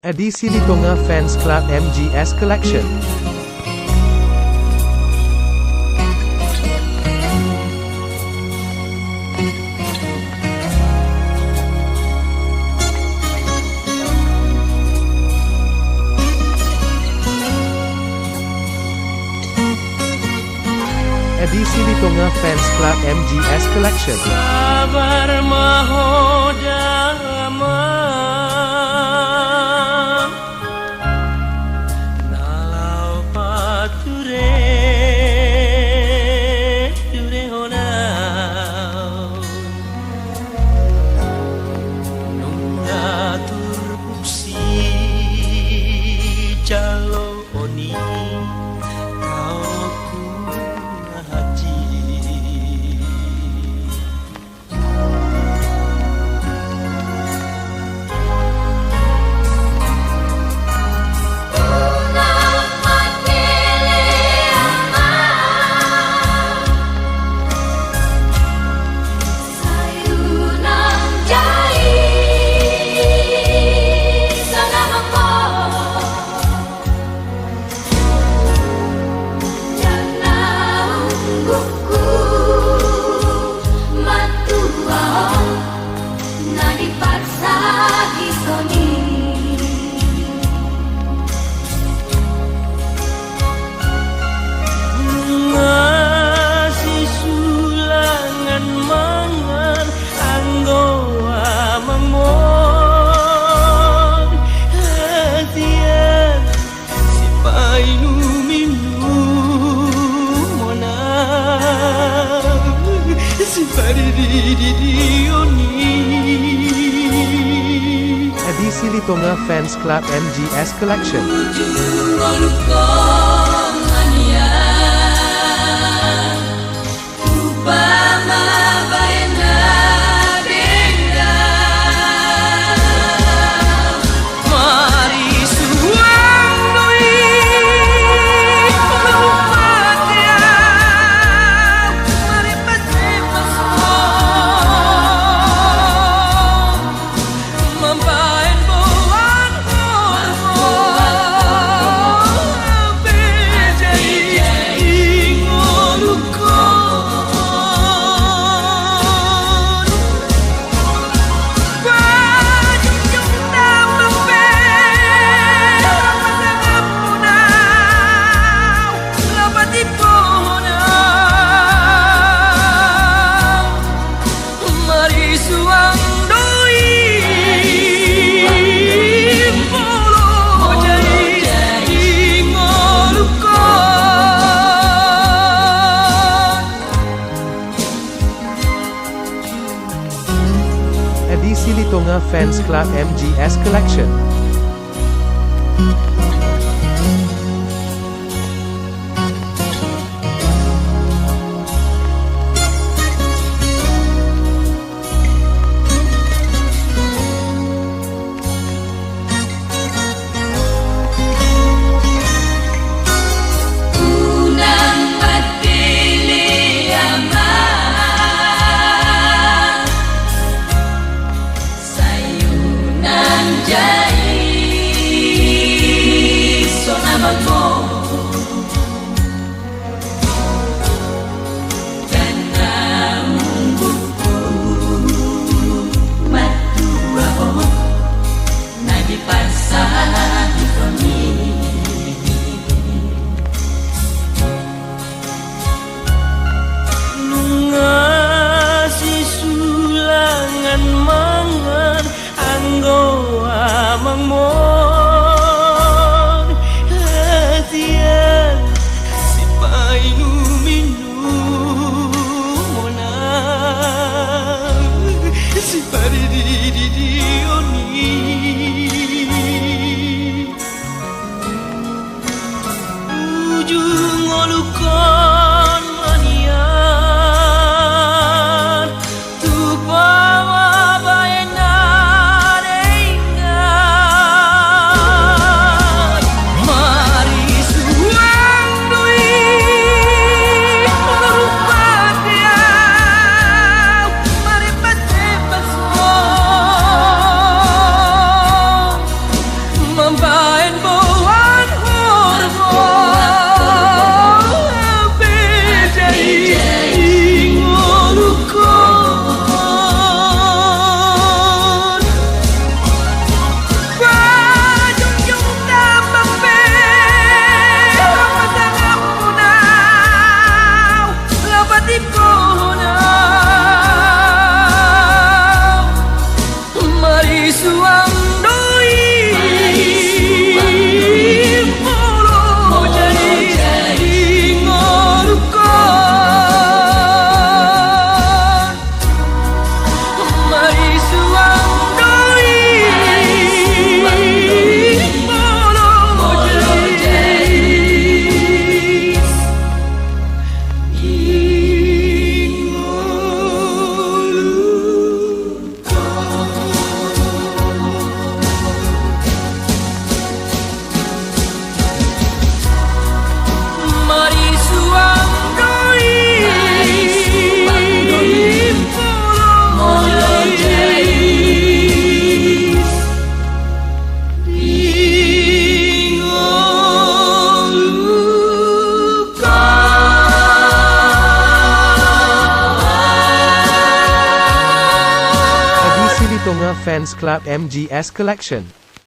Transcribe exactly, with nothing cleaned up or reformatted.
Edi Silitonga Fans Club M G S Collection. Edi Silitonga Fans Club M G S Collection. Sabar ma ho damang, na laho pature, ture ho na. Nunga turpuk sijalo oni taoku na hansit. Nunga sisulangan mangan anggo amangmon, hatian sipainum inumon, sipadidi didion i. Edi Silitonga Fans Club M G S Collection. Ujung ngolungkon ma nian. Upa ma baen na denggan. Marisuang do i rupa dia, maripasipas do. Mambaen boan horbo, beja i di ngolungkon. Pajunjung na mambaen, pasangaphon au, laho patipahon au. Marisuang do i molo jadi di ngolungkon. Edi Silitonga Fans Club M G S Collection. Unang patele ama, sai unang jadi so na mangol. Dana umburku matua on, na dipasahat on i. Nunga sisulangan mangan anggo amangmon, hatian sipainum inumon, sipadidi didion i. Ujung ngolungkon ma nian, tupa ma baen na denggan. Mambahen boan horbo, bejai di ngolungkon. Pajungjung tambang pe, pasangaphonau, lapati honau. Marisuang do i molo jadi ngolungkon. Marisuang do i molo jadi ngolungkon. Edisi Litonga Fans Club M G S Collection.